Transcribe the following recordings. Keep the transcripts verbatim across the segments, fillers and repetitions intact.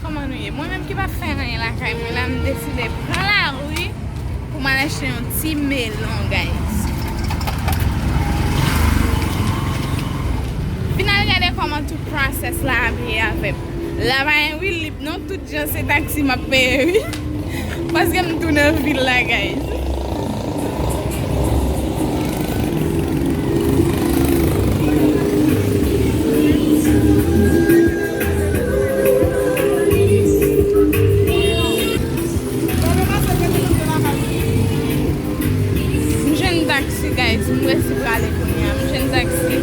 Kòman nou ye? Mwen menm ki pa fè anyen lakay mwen la, m deside pran lari pou m al achte yon ti melon, guys. Vin al gade kòman tout process la ap ye avè m. La pa gen Willip non, tout jan se taksi m ap peye, wi. Paske m tou nan vil la, guys. M jwenn taksi, guys. M prese prale kounye a. M jwenn taksi.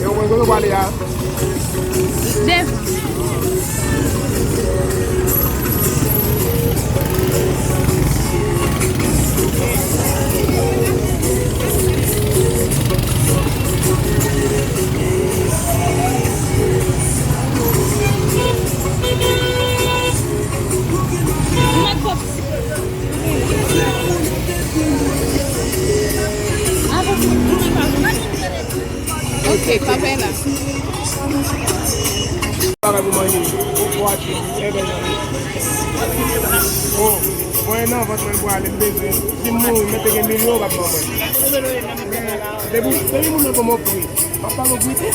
Yo, mwen, kote w prale a? Devan. Ok, pa pè la. Bagay pou manje. Ou pwati. Enben. Oh, mwen nan vant mwen pwale, m bezwen. Si m mouri, mwen te gen milyon, w ap ban mwen. Depi, depi moun nan ban mwen pri. Papa, mwen grite.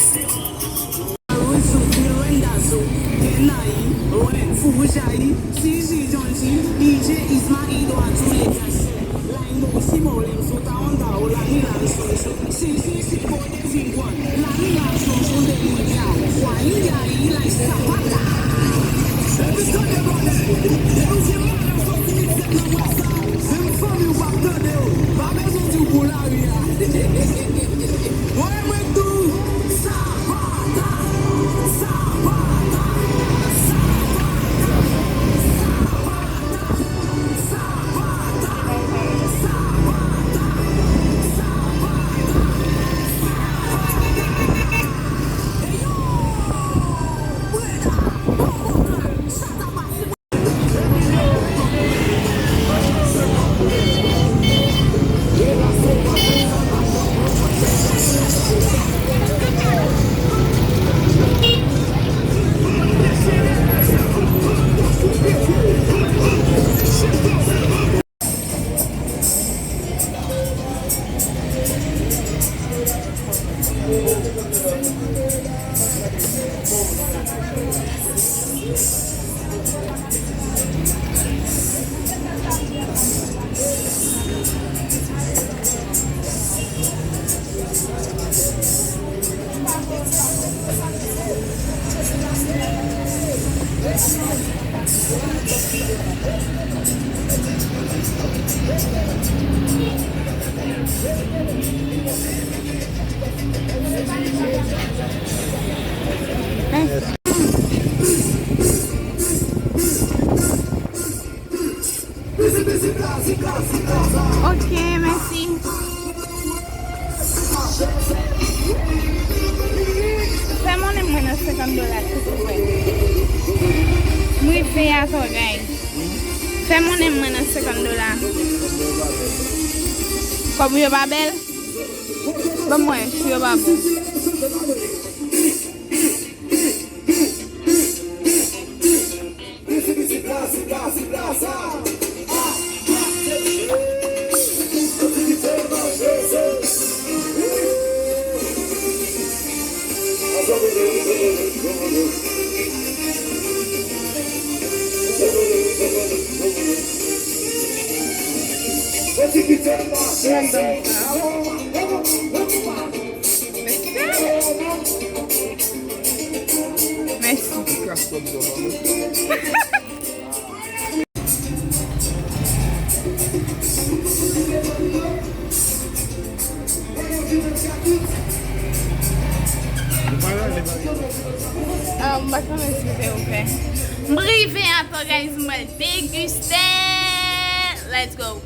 Ruzu, Firendazo, Denai, Ren, Fujayi, Siji, Jonji, D J, Isma, Idwa, Tule, Yase, Laingo, Simo, Lemsu, Taonda, Olani, Lansunsu, Sisi, Siko, Dezingwan, Lani, Lansunsu, Demidia, Wayi, Yayi, Lai, Sapata. Epi tande bòdèl, depi w gen madan soti Lizèt nan mwa sa, menm fanmi w p ap tande w. Pa bezwen di w pou lari a. Mwen, mwen tou, Sapata, Sapata, Sapata, Sapata, Sapata, Sapata, Sapata, Sapata. Eyo, breda, bon, Ok, mèsi. Fè monnen mwen nan senkant dola, silvouplè. M rive atò, guys. Fè monnen mwen nan senkant dola. Kòb yo pa bèl? Ban m wè si yo pa bon. Mèsi. Ah, m pa konnen si se ouvè. M rive atò, guys, m al degiste. Let's go.